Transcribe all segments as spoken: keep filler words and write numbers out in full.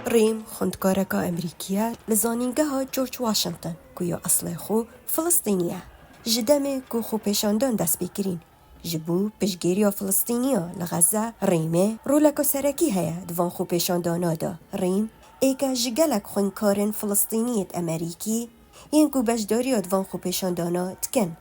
Rîm xwendkareka Amerîkî ye li Zanîngeha George Washington ku ya eslê xwe Filistînî ye. Ji demê ku xwepêşandan dest pê kirîn, ji bo piştgiriya Filistîniya li Xezze, Rîmê roleka serekî heye di van xwepêşandana de. Rîm êk e ji gelek xwendkarên Filistînî yêt Amerîkî yên ku beşdariya di van xwepêşandana dikin.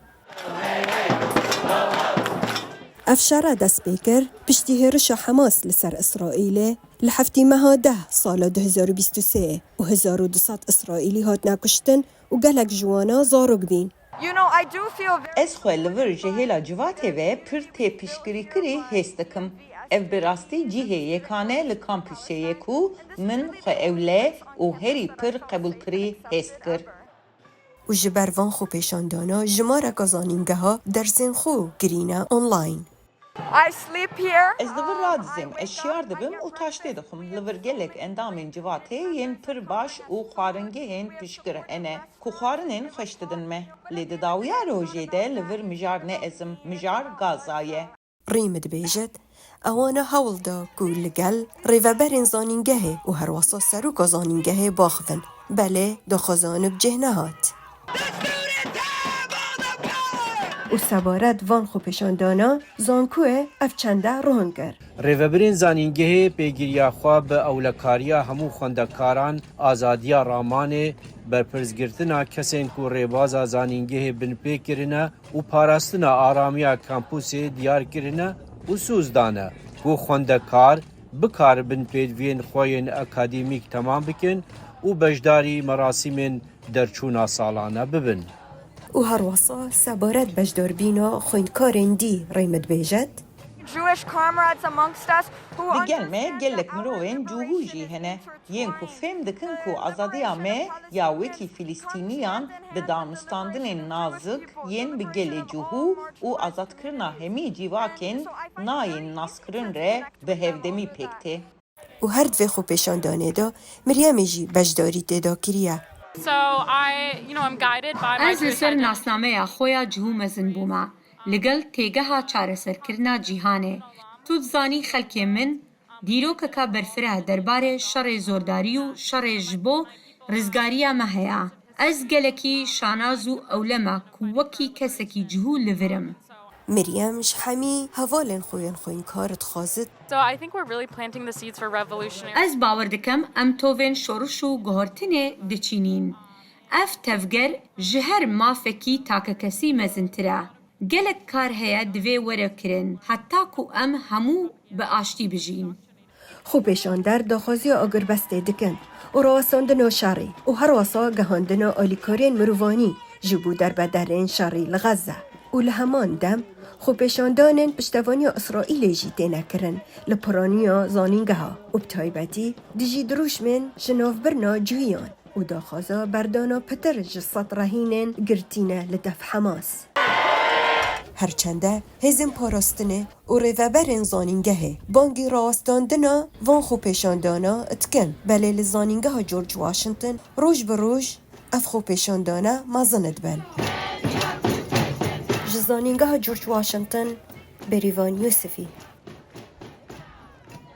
Ev şere dest pê kir piştî hêrişa Hamas li ser Îsraîlê li heftê meha deh sala du hezar û bîst û sê û hezar û du sed Îsraîlî hatine kuştin û gelek ji wana zarok bîn. You know, I do feel very Ez xwe li vir ji hêla civatê ve pir têpiştgirîkirî hêst dikim. Ev bi rastî cihê yekane li kampusê ye ku min xwe ewle û herî pir qebûlkirî hêst kir. Û ji ber van xwepêşandana jimareka zanîngeha dersên xwe kirîne online. I sleep here. Ez li vir radizêm, ez şiyar dibim û taştê dixwim. Li vir gelek endamên civatê yên pir baş û xwaringehên piştgir hene ku xwarinên xweş didin me. Lê di dawiya rojê de li vir mijar ne ez im, mijar Gaza ye. Rîm dibêjit, ewana hewl da ku li gel rêveberên zanîngehê û herwasa seroka zanîngehê baxivin, belê daxwaza wan bi cih nehat. Û sebaret van xwepêşandana zankoyê ev çende rohn kir. Rêvebirên zanîngehê pêgiriya xwe bi ewlekariya hemû xwendekaran, azadiya ramanê, berpirsgirtina kesên ku rêbaza zanîngehê binpê kirine û parastina aramiya kampusê diyar kirine û soz dane ku xwendekar bikaribin pêdiviyên xwe yên akademîk temam bikin û beşdarî merasîmên derçûna salane bibin. Û herwasa sebaret beşdarbîna xwendkarên dî Rîm dibêjit. Jewish comrades amongst us who Di gel me understand gelek that our mirovên civil cihû jî hene, yên ku fêm dikin ku azadiya me ya wekî Filistîniyan bi danûstandinên nazik yên bi gelê cihû û azadkirina hemî civakên nayên naskirin re bi hevdemî pêk tê. Û her di vê xwepêşandanê de Miryemê jî beşdarî tê de kiriye. So I, you know, I'm guided by my Ez li Jewish ser identity. Nasnameya xwe ya cihû mezin bûme. Li gel têgeha çareserkirina cîhanê. Tu dizanî xelkê min dîrokeka berfireh derbarê şerê zordarî û şerê ji bo rizgariya me heye. Ez gelekî şanaz û ewle me ku wekî kesekî cihû li vir im. Miryem ji hemî hevalên xwe yên xwendkar dixwazit. So I think we're really planting the seeds for revolutionary Ez bawer dikim em tovên şoriş û guhertinê diçînîn. Ev tevger ji her mafekî takekesî mezintir e. Gelek kar heye divê were kirin, heta ku em hemû bi aştî bijîn. Xwepêşander daxwaziya agirbestê dikin û rawestandina şerî û herwasa gehandina alîkariyên mirovanî ji bo derbederên şerî li Xezze û li heman dem xwepêşandanên piştevaniya Îsraîlê jî têne kirin li piraniya zanîngeha û bi taybetî dijî dirûşmên ji navbirina cihûyan û daxwaza berdana pitir ji sed rehînên girtî ne li def Hamas. Her çende hêzên parastinê û rêveberên zanîngehê bangî rawestandina van xwepêşandana dikin, belê li Zanîngeha George Washington roj bi roj ev xwepêşandana mezin dibin. Ji Zanîngeha George Washington, Bêrîvan Yûsifî.